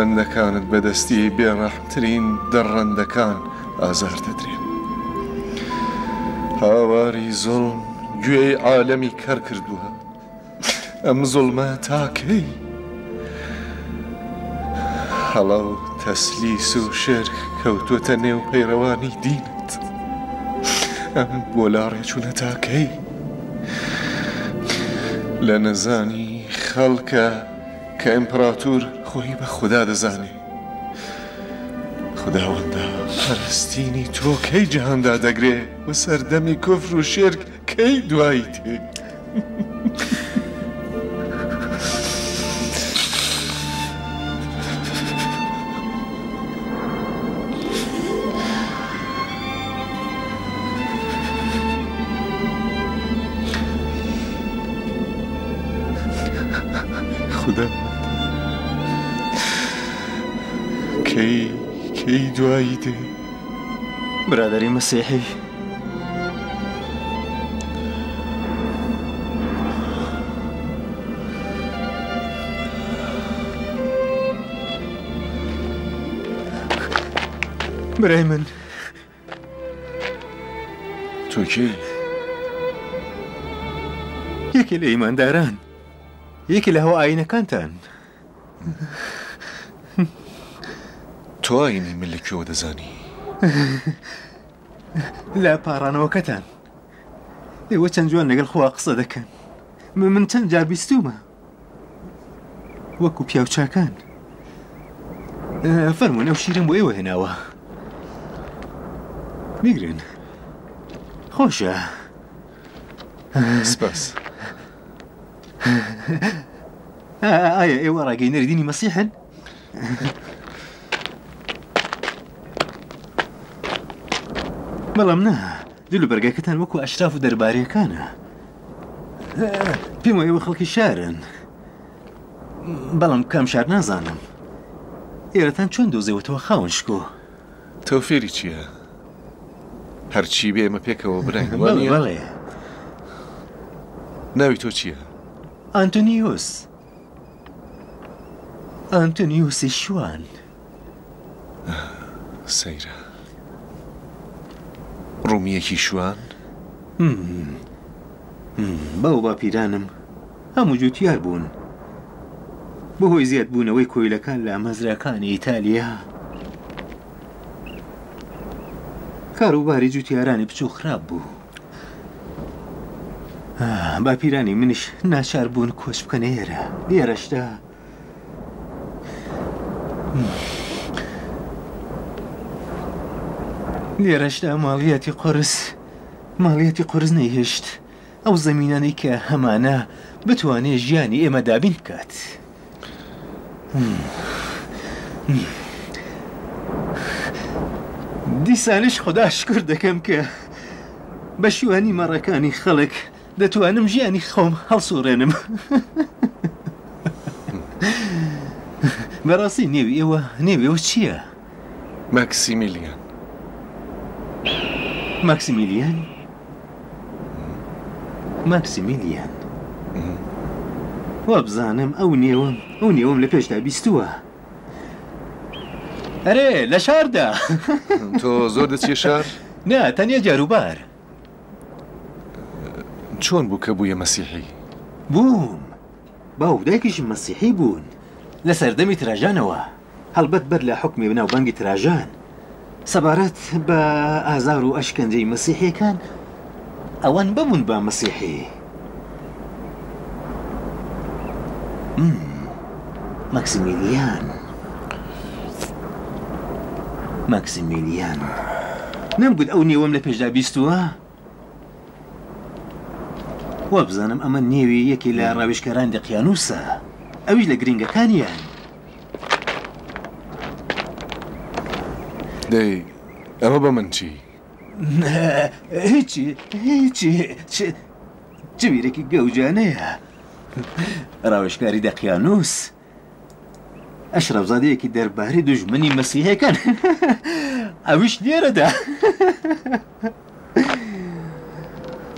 بەندەکانت بە دەستی بێڕەحمترین دڕندەکان ئازار دەدرێن. هاواری زوڵم گوێی عالەمی کەڕ کردووە. ئەم زوڵمە تا کەی؟ هەڵە و تەسلیس و شرک کەوتووەتە نێو پەیڕەوانی دینت. ئەم بۆ لاڕێچوونە تا کەی؟ لە نەزانی خەڵکە کە ئیمپڕاتور خۆی بە خودا دەزانێ. خوداوەندا پەرستینی تۆ کەی جیهان دادەگرێ و سەردەمی کوفر و شرک کەی دوایی دێ؟ خودا کەی کەی دوایی دێ؟ برادەری مەسیحی برای من تۆ کێی؟ یەکێ لە ئیمانداران یەکێ لە هەوا ئاینەکانتان تۆ ئاینی من لە کوێوە دەزانی؟ لە پاڕانەوەکەتان ئێوە چەند جوان لەگەڵ خوا قسە دەکەن من چەند جار بیستومە وەکو پیاوچاکان فەرموون ئەو شیرم بۆ ئێوە هێناوە بیگرن خۆشە سپاس ئایا ئێوە ڕاگەینەری دینی مەسیحن؟ بەڵام نا جل و بەرگەکەتان وەکو ئەشراف و دەرباریەکانە پێم وایە ئێوە خەڵکی شارن بەڵام کام شار نازانم ئێرەتان چۆن دۆزێوەتەوە خاوەن شکۆ تۆ فێری چییە؟ هەرچی بێ ئێمە پێکەوە براین بەڵێ بەڵێ ناوی تۆ چییە؟ ئانتۆنیۆس ئانتۆنیۆسی شوان سەیرە ڕومییەکی شوان؟ باو باپیرانم هەموو جوتیار بوون. بەهۆی زیادبوونەوەی کۆیلەکان لە مەزراکانی ئیتالیا، کاروباری جوتیارانی بچووک خراپ بوو. باپیرانی منیش ناچار بوون کۆچ بکەنە ئێرە. لێرەشدا لێرەشدا ماڵیاتی قورس ماڵیاتی قورس نەیهێشت ئەو زەمینانەی کە هەمانە بتوانێ ژیانی ئێمە دابین بکات. دیسانیش خودا شکر دەکەم کە بە شوانی مەڕەکانی خەڵک دەتوانم ژیانی خۆم هەڵسوڕێنم. بەڕاستی نێوی ئێوە نێوی ئێوە چییە؟ ماکسیمیلیان. ماکسیمیلیان؟ ماکسیمیلیان. وابزانم ئەو نێوەم ئەو نێوەم لە پێشدا بیستووە. ئەرێ لە شاردا. تۆ زۆر دەچیە شار؟ نا تەنیا جاروبار. چۆن بوو کە بوویە مەسیحی؟ بووم. باوک و دایکیشم مەسیحی بوون لە سەردەمی تراژانەوە، هەڵبەت بەر لە حوکمی بەناوبانگی تراژان. سەبارەت بە ئازار و ئەشکەنجەی مەسیحییەکان، ئەوان ببوون بە مەسیحی. ماکسیمیلیان. ماکسیمیلیان. نەمگوت ئەو نێوەم لە پێشدا بیستووە؟ وابزانم ئەمە نێوی یەکێ لە ڕاوێژکارانی دەقیانووسە، ئەویش لە گرنگەکانیان. دەی ئەمە بە من چی؟ هیچی، هیچی، چ بیرێکی گەوجانەیە. ڕاوێژکاری دەقیانووس. ئەشرەفزادەیەکی دەرباری دوژمنی مەسیحەکان ئەویش لێرەدا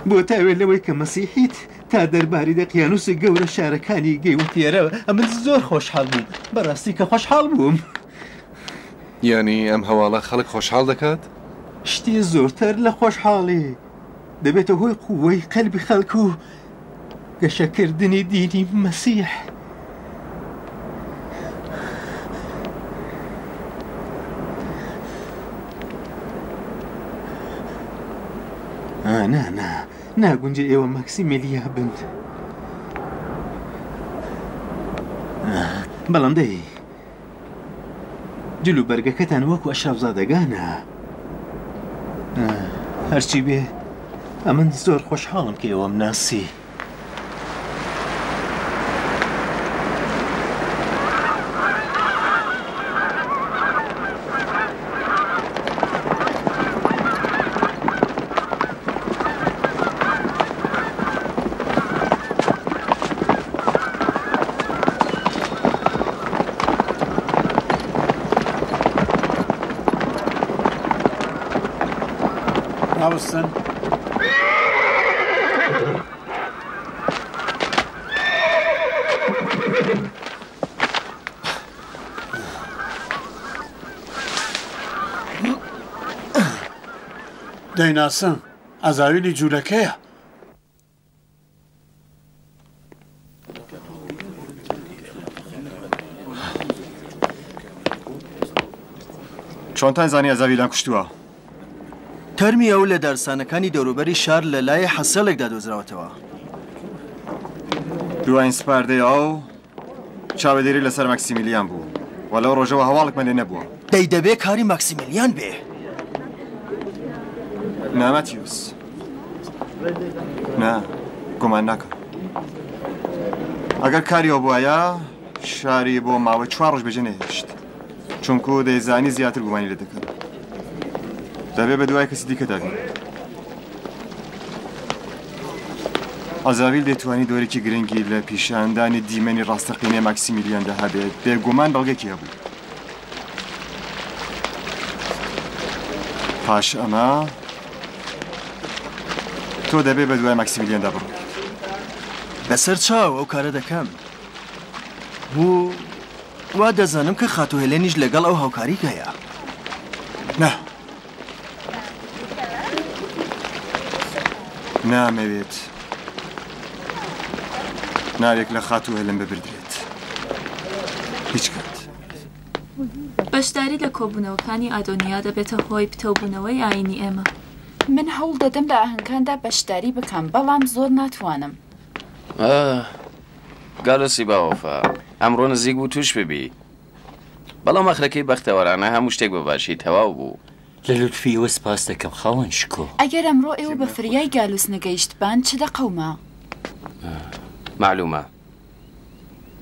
بۆ تاوێ لەوەی کە مەسیحیت. تا دەرباری دەقیانووسی گەورە شارەکانی گەیوەتە ئێرە، ئەمن زۆر خۆشحاڵ بووم، بەڕاستی کە خۆشحاڵ بووم. یانی ئەم هەواڵە خەڵک خۆشحاڵ دەکات؟ شتی زۆرتر لە خۆشحاڵی، دەبێتە هۆی قووەی قەلبی خەڵک و گەشەکردنی دینی مەسیح. نا نا ناگونجێ ئێوە ماکسیمیلیا بن. بەڵام دەی جل و بەرگەکەتان وەکو ئەشرەفزادەگانە. هەرچی بێ ئەمن زۆر خۆشحاڵم کە ئێوەم ناسی. ڕاوەستن. دەیناسم ئەزاویلی جوولەکەیە. چۆنتان زانی ئەزاویلان کوشتووە؟ تەرمی ئەو لە دارستانەکانی دەوروبەری شار لە لای حەسێڵێکدا دۆزراوەتەوە. دواین سپاردەی ئەو چاوەدێری لەسەر ماکسیمیلیان بوو و لەو ڕۆژەوە هەواڵێکمان لێ نەبووە. دەی دەبێ کاری ماکسیمیلیان بێ. نا ماتیوس، نا، گومان ناکەم. ئەگەر کاری ئەو بوایە شاری بۆ ماوەی چوار ڕۆژ بەجێ نەهێشت. چونکو دەیزانی زیاتر گومانی لێ دەکەن. دەبێ بە دوای کەسی دیکەدا بین. ئەزاویل دەیتوانی دۆرێکی گرنگی لە پیشاندانی دیمەنی ڕاستەقینەی ماکسیمیلیاندا هەبێت، بێگومان بەڵگەیەکی هەبوو. پاش ئەمە تۆ دەبێ بە دوای ماکسیمیلیاندا بڕۆیت. بەسەر چاو ئەو کارە دەکەم. و وا دەزانم کە خاتوو هێلێنیش لەگەڵ ئەو هاوکاریی هەیە. نا. نامەوێت ناوێک لە خاتوو هێلن ببردرێت. هیچ کات. بەشداری لە کۆبوونەوەکانی ئادۆنیا دەبێتە هۆی پتەوبوونەوەی ئایینی ئێمە. من هەوڵ دەدەم لە ئاهەنگکاندا بەشداری بکەم، بەڵام زۆر ناتوانم. ئاه گالۆسی باوەفا، ئەمڕۆ نزیک بوو تووش ببی. بەڵام ئاخرەکەی بەختەوەرانە هەموو شتێک بە باشی تەواو بوو. لە لوتفی ئێوە سپاس دەکەم خاوەن شکۆ. ئەگەر ئەمڕۆ ئێوە بە فریای گالوس نەگەیشتبان چ دەقەوما؟ مەعلوومە.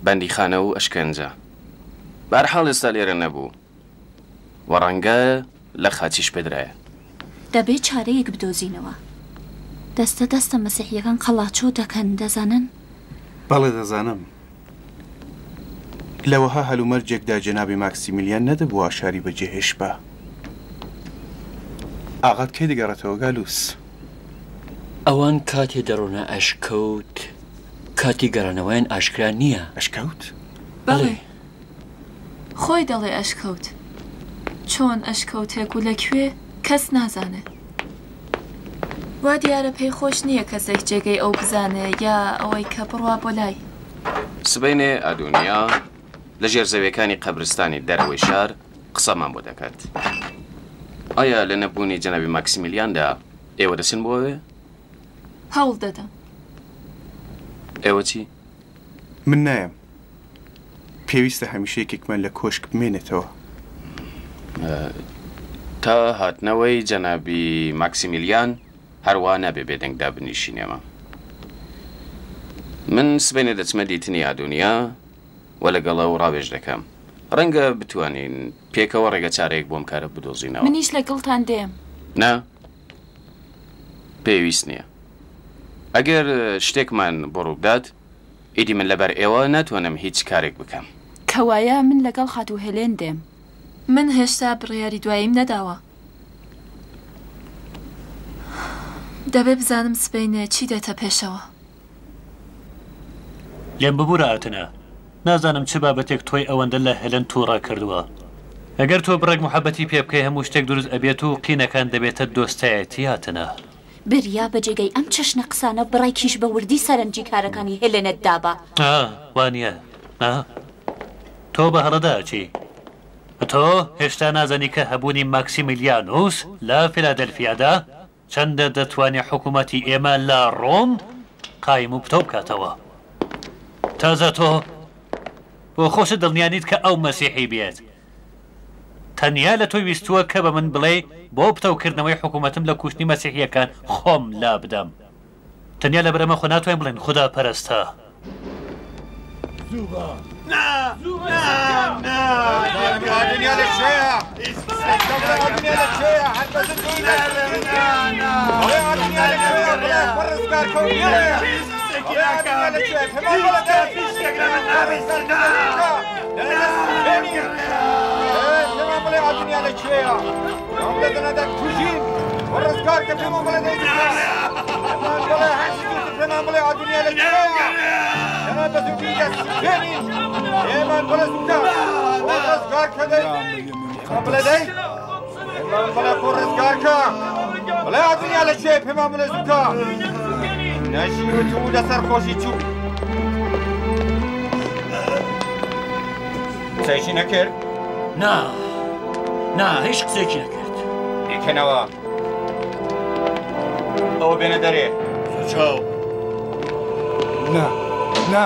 بەندیخانە و ئەشکەنجە. بەهەرحاڵ ئێستا لێرە نەبوو و ڕەنگە لە خاچیش بدرایە. دەبێ چارەیەک بدۆزینەوە. دەستە دەستە مەسیحییەکان قەڵاچۆ دەکەن، دەزانن؟ بەڵێ دەزانم. لە وەها هەلومەرجێکدا جەنابی ماکسیمیلیان نەدەبووا شاری بەجێ هێشتبا. ئاغات کەی دەگەڕێتەوە گالوس؟ ئەوان کاتێ دەڕۆنە ئەشکەوت، کاتی گەڕانەوەیان ئاشکرا نییە. ئەشکەوت؟ بەڵێ. خۆی دەڵێ ئەشکەوت. چۆن ئەشکەوتێک و لە کوێ، کەس نازانێ. وا دیارە پێی خۆش نییە کەسێک جێگەی ئەو بزانێ یا ئەوەی کە بڕوا بۆ لای. سبەینێ ئادۆنیا لە ژێرزەویەکانی قەبرستانی دەرەوەی شار قسەمان بۆ دەکات. ئایا لە نەبوونی جەنابی ماکسیمیلیاندا ئێوە دەچن بۆ ئەوێ؟ هەوڵ دەدەم. ئێوە چی؟ من نایەم. پێویستە هەمیشە یەکێکمان لە کۆشک بمێنێتەوە. تا هاتنەوەی جەنابی ماکسیمیلیان هەروا نابێ بێدەنگ دابنیشین ئێمە. من سبەینێ دەچمە دیتنی ئادۆنیا و لەگەڵ ئەو ڕاوێژ دەکەم. ڕەنگە بتوانین پێکەوە ڕێگەچارەیەک بۆ ئەم کارە بدۆزینەوە. منیش لەگەڵتان دێم. نا، پێویست نییە. ئەگەر شتێکمان بۆ ڕووبدات، ئیدی من لەبەر ئێوە ناتوانم هیچ کارێک بکەم. کەوایە من لەگەڵ خاتوو هێلێن دێم. من هێشتا بڕیاری دواییم نەداوە. دەبێ بزانم سبەینێ چی دێتە پێشەوە. لێم ببورە ئاتنا، نازانم چ بابەتێک تۆی ئەوەندە لە هێلن توڕە کردووە. ئەگەر تۆ بڕێک موحەبەتی پێ بکەی هەموو شتێک دروست ئەبێت و قینەکان دەبێتە دۆستایەتی ئاتنا. بریا بە جێگەی ئەم چەشنە قسانە بڕێکیش بە وردی سەرنجی کارەکانی هێلێنت دابا. ئا، وا نییە. ئا، تۆ بە هەڵەدا ئەچی. تۆ هێشتا نازانی کە هەبوونی ماکسیمیلیانوس لە فیلادلفیادا چەندە دەتوانێ حکوومەتی ئێمە لە ڕۆم قایم و پتەو بکاتەوە. تازە تۆ بۆ خۆشت دڵنیا نیت کە ئەو مەسیحی بێت. تەنیا لە تۆی ویستووە کە بە من بڵێی بۆ پتەوکردنەوەی حکوومەتم لە کوشتنی مەسیحییەکان خۆم لابدەم. تەنیا لەبەر ئەمە خۆ ناتوانین بڵێین خودا پەرستە. قسەیەکی نەکرد؟ نا نا هیچ قسەیەکی نەکرد. بیکەنەوە ئەوە بێنە دەرێ. چاو. نا نا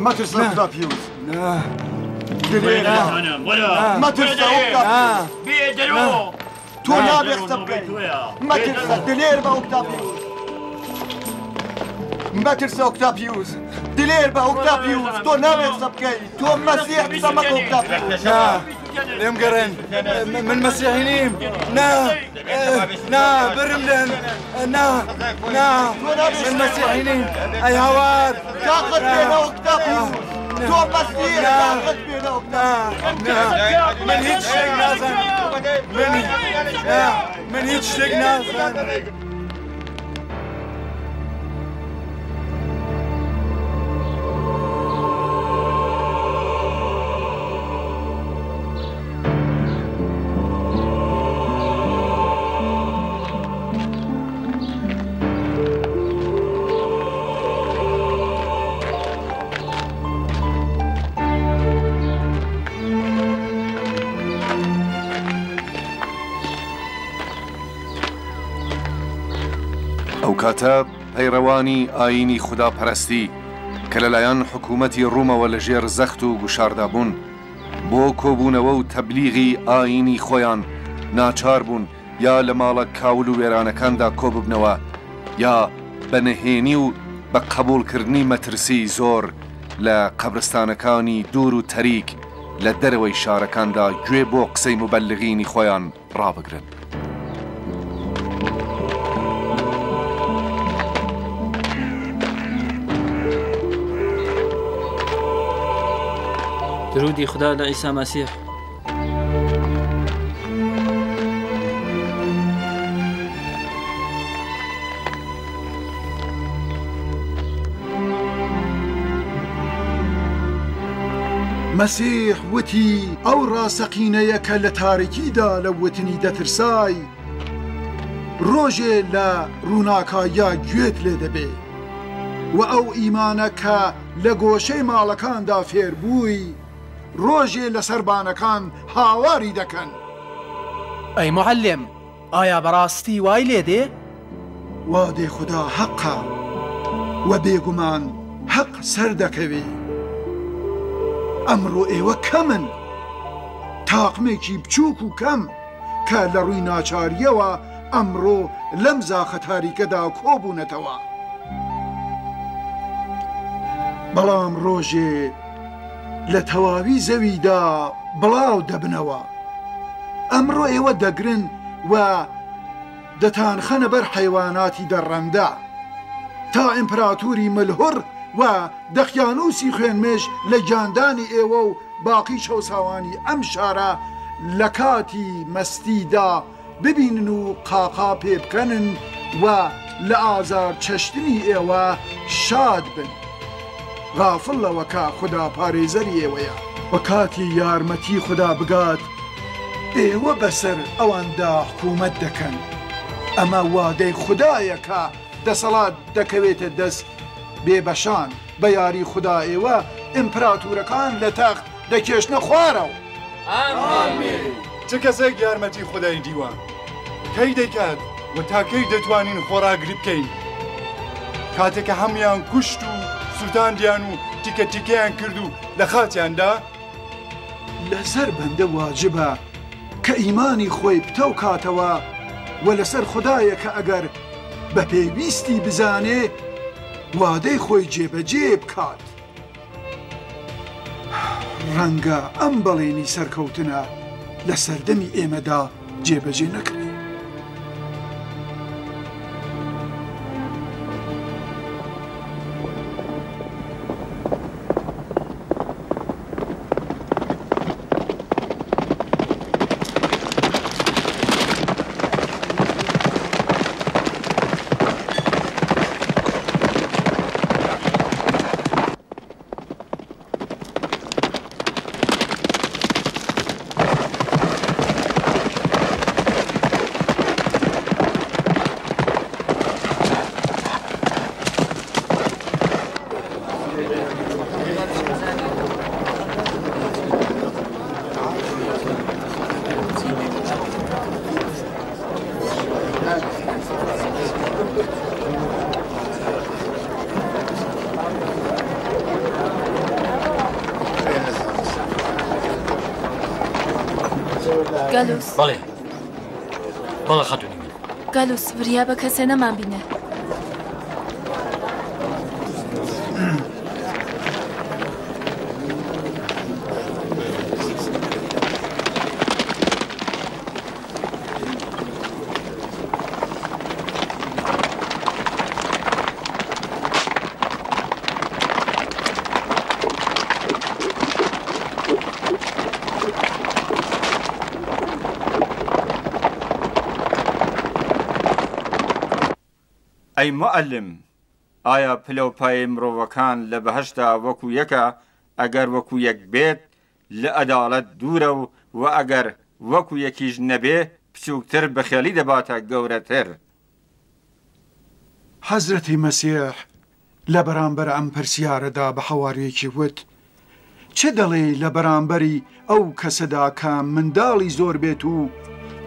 مەترسە ئۆکتاپیوس. نا دلێر نا مەترسە ئۆکتاپیوس. تۆ نابێ قسە بکەی. مەترسە دلێر بە ئۆکتاپیوس. مەترسە ئۆکتاپیوس. دلێر بە ئۆکتاپیوس. تۆ نابێ قسە بکەی. تۆ مەسیح قسە مەکە ئۆکتاپیوس. نا لێم گەڕێن من مەسیحی نیم. نا نا برم لێن. نا نا من مەسیحی نیم. ئەی هاوار. تاقەت بێنە ئۆکتاپیوس. تۆ مەسیح تاقەت بێنە ئۆکتاپیوس. من هیچ شتێک نازانم. من نا من هیچ شتێک نازانم. ئەو کاتە پەیڕەوانی ئایینی خوداپەرستی کە لەلایەن حکوومەتی ڕوومەوە لەژێر زەخت و گوشاردا بوون، بۆ کۆبوونەوە و تەبلیغی ئایینی خۆیان ناچار بوون یا لە ماڵە کاول و وێرانەکاندا کۆببنەوە یا بە نهێنی و بە قەبووڵکردنی مەترسیی زۆر لە قەبرستانەکانی دوور و تەریک لە دەرەوەی شارەکاندا گوێ بۆ قسەی موبەلغینی خۆیان ڕابگرن. درودی خودا لە عیسا مەسیح. مەسیح وتی، ئەو ڕاستەقینەیە کە لە تاریکیدا لە وتنی دەترسای، ڕۆژێ لە ڕووناکاییا گوێت لێ دەبێ. وە ئەو ئیمانە کە لە گۆشەی ماڵەکاندا فێربووی، ڕۆژێ لە سەربانەکان هاواری دەکەن. ئەی موعەلیم، ئایا بەڕاستی وای لێ دێ؟ وادەی خودا هەقە و بێگومان هەق سەردەکەوێ. ئەمڕۆ ئێوە کەمن، تاقمێکی بچووک و کەم کە لە ڕووی ناچارییەوە ئەمڕۆ لەم زاخە تاریکەدا کۆبوونەتەوە. بەڵام ڕۆژێ لە تەواوی زەویدا بڵاو دەبنەوە. ئەمڕۆ ئێوە دەگرن و دەتانخەنە بەر حەیواناتی دەڕەندە، تا ئیمپراتوری ملهوڕ و دەقیانوسی خوێنمێژ لە گیاندانی ئێوە و باقی چەوساوانی ئەم شارە لە کاتی مەستیدا ببینن و قاقا پێبکەنن و لە ئازار چەشتنی ئێوە شاد بن. غافڵ لەوە کە خودا پارێزەری ئێوەیە. و کاتی یارمەتی خودا بگات، ئێوە بەسەر ئەواندا حکوومەت دەکەن. ئەمە وادەی خودایە کە دەسەڵات دەکەوێتە دەست بێبەشان. بە یاری خودا ئێوە ئیمپراتورەکان لە تەخت دەکێشنە خوارەوە. ئامین. چ کەسێک یارمەتی خودای دیوە؟ کەی دەیکات و تا کەی دەتوانین خۆڕاگری بکەین؟ کاتێک کە هەموویان کوشت و سووتاندیان و تیکە تیکەیان کرد و لە خاچیان دا؟ لەسەر بەندە واجبە کە ئیمانی خۆی پتەو کاتەوە و لەسەر خودایە کە ئەگەر بە پێویستی بزانێ وادەی خۆی جێبەجێ بکات. ڕەنگە ئەم بەڵێنی سەرکەوتنە لە سەردەمی ئێمەدا جێبەجێ نەکرێ. گالوس بەڵێ بەڵێ خاتونی من گالوس وریا بە کەسێ نەمان بینێ. ئەی موعەلیم، ئایا پلە و پایەی مرۆڤەکان لە بەهەشتدا وەکو یەکە، ئەگەر وەکو یەک بێت لە ئەداڵەت دوورە و وە ئەگەر وەکو یەکیش نەبێ بچووکتر بەخێڵی دەباتە گەورەتر. حەزرەتی مەسیح لە بەرامبەر ئەم پرسیارەدا بە حەوارییەکی وت، چ دەڵێی لە بەرامبەری ئەو کەسەدا کە منداڵی زۆر بێت و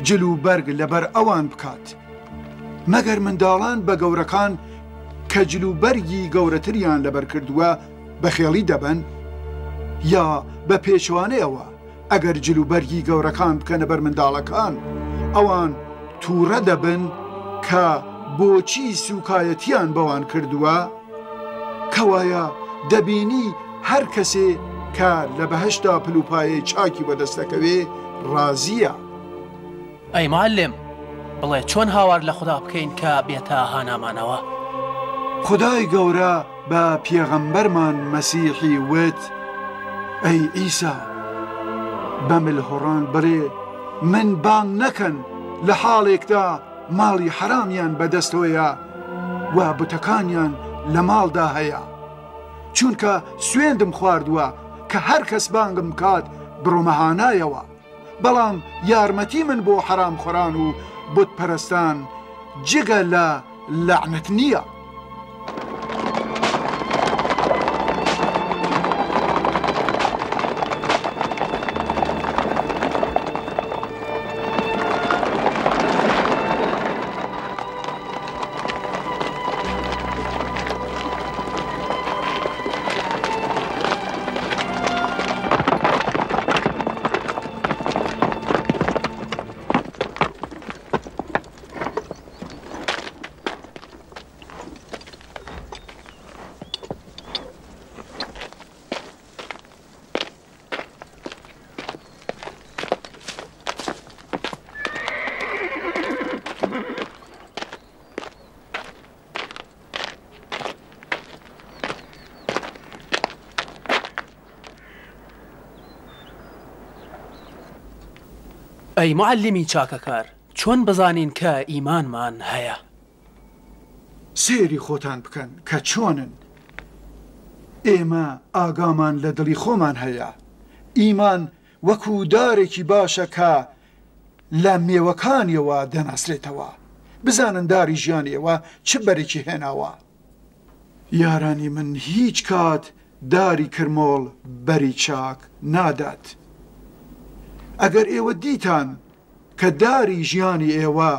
جل و بەرگ لەبەر ئەوان بکات؟ مەگەر منداڵان بە گەورەکان کە جل و بەرگی گەورەتریان لەبەر کردووە بەخێڵی دەبەن؟ یا بە پێچەوانەیەوە ئەگەر جل و بەرگی گەورەکان بکەنە بەر منداڵەکان ئەوان تووڕە دەبن کە بۆچی سوکایەتیان بەوان کردووە؟ کەوایە دەبینی هەر کەسێ کە لە بەهەشتدا پلوپایەی چاکی بەدەست دەکەوێ ڕازییە. ئەی معەلم، بڵێ چۆن هاوار لە خودا بکەین کە بێتە هانامانەوە؟ خودای گەورە بە پێغەمبەرمان مەسیحی وت، ئەی عیسا، بە ملهوڕان بڵێ، من بانگ نەکەن لە حاڵێکدا ماڵی حەرامیان بەدەستەوەیە و بتەکانیان لە ماڵدا هەیە، چونکە سوێندم خواردووە کە هەر کەس بانگم بکات بڕۆمە هانایەوە. بەڵام یارمەتی من بۆ حەرامخۆران و بتپەرستان جگە لە لەعنەت نییە. ئەی موعەلیمی چاکەکار، چۆن بزانین کە ئیمانمان هەیە؟ سەیری خۆتان بکەن کە چۆنن. ئێمە ئاگامان لە دڵی خۆمان هەیە. ئیمان وەکوو دارێکی باشە کە لە مێوەکانیەوە دەناسرێتەوە. بزانن داری ژیانی ئێوە چ بەرێکی هێناوە. یارانی من هیچ کات داری کرمۆڵ بەری چاک نادات. ئەگەر ئێوە دیتان کە داری ژیانی ئێوە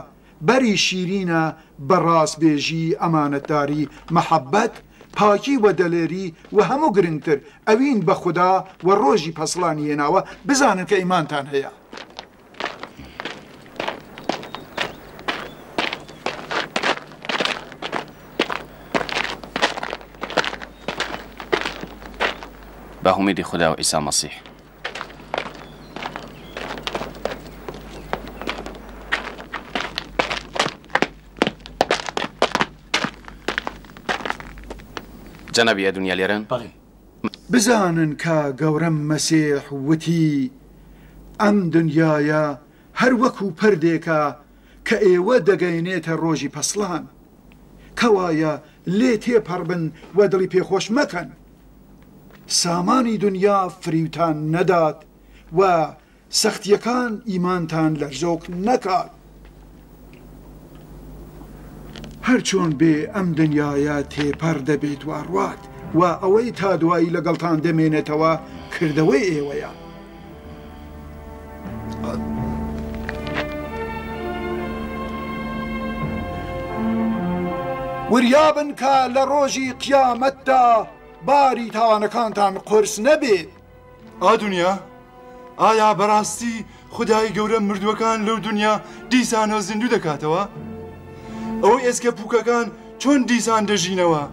بەری شیرینە بە ڕاستبێژی، ئەمانەتداری، مەحەبەت، پاکی و دلێری و هەموو گرنگتر ئەوین بە خودا و ڕۆژی پەسڵانی هێناوە، بزانن کە ئیمانتان هەیە. بە هومێدی خودا و عیسا مەسیح. جەنابی ئەدونیا لێرەن؟ بەڵێ. بزانن کە گەورەم مەسیح وتی، ئەم دنیایە هەر وەکو پردێکە کە ئێوە دەگەینێتە ڕۆژی پەسڵان. کەوایە لێ تێپەڕبن و دڵی پێ خۆش مەکەن. سامانی دنیا فریوتان نەدات و سەختییەکان ئیمانتان لەرزۆک نەکات. هەرچۆن بێ ئەم دنیایە تێپەڕ دەبێت و ئەڕوات و ئەوەی تا دوایی لەگەڵتان دەمێنێتەوە کردەوەی ئێوەیە. وریابن کە لە ڕۆژی قیامەتدا باری تاوانەکانتان قورس نەبێت. ئا دونیا، ئایا بەڕاستی خودای گەورە مردووەکان لەو دونیا دیسانەوە زیندوو دەکاتەوە؟ ئەو ئێسکە پووکەکان چۆن دیسان دەژینەوە؟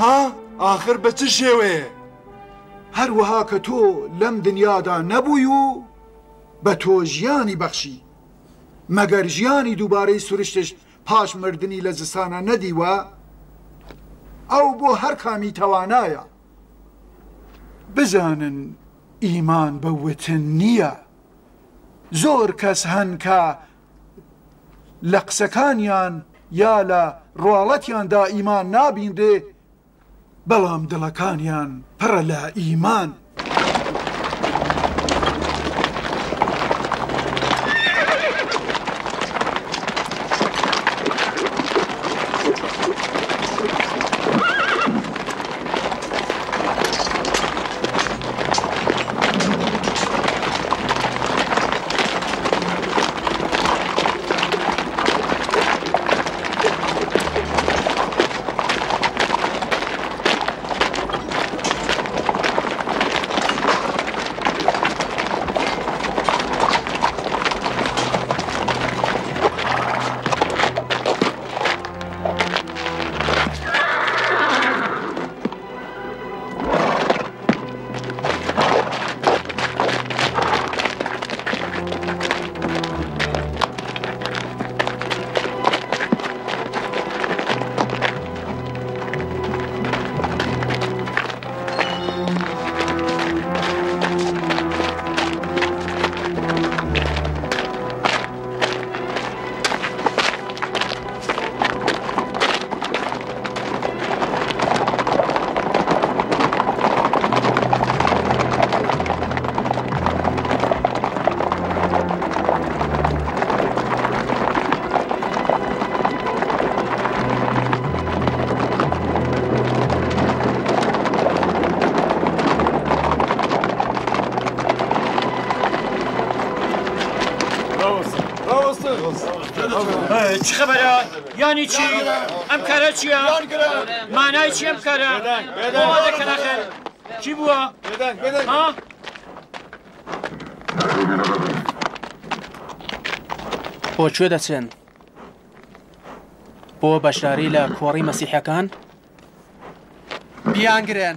ها؟ ئاخر بە چ شێوەیە؟ هەروەها کە تۆ لەم دنیادا نەبووی و بە تۆ ژیانی بەخشی، مەگەر ژیانی دووبارەی سروشتشت پاش مردنی لە زستانا نەدیوە؟ ئەو بۆ هەر کامی تەوانایە. بزانن ئیمان بە وتن نییە. زۆر کەس هەن کە لە قسەکانیان یا لە ڕواڵەتیاندا ئیمان نابینرێ، بەڵام دڵەکانیان پڕە لە ئیمان. چ خەبەرە؟ یانی چی؟ ئەم کارە چییە؟ مانای چی ئەم کارە؟ بۆ وا دەکەن ئاخر؟ چی بووە؟ ها؟ بۆ کوێ دەچن؟ بۆ بەشداری لە کۆڕی مەسیحەکان؟ بیانگرن!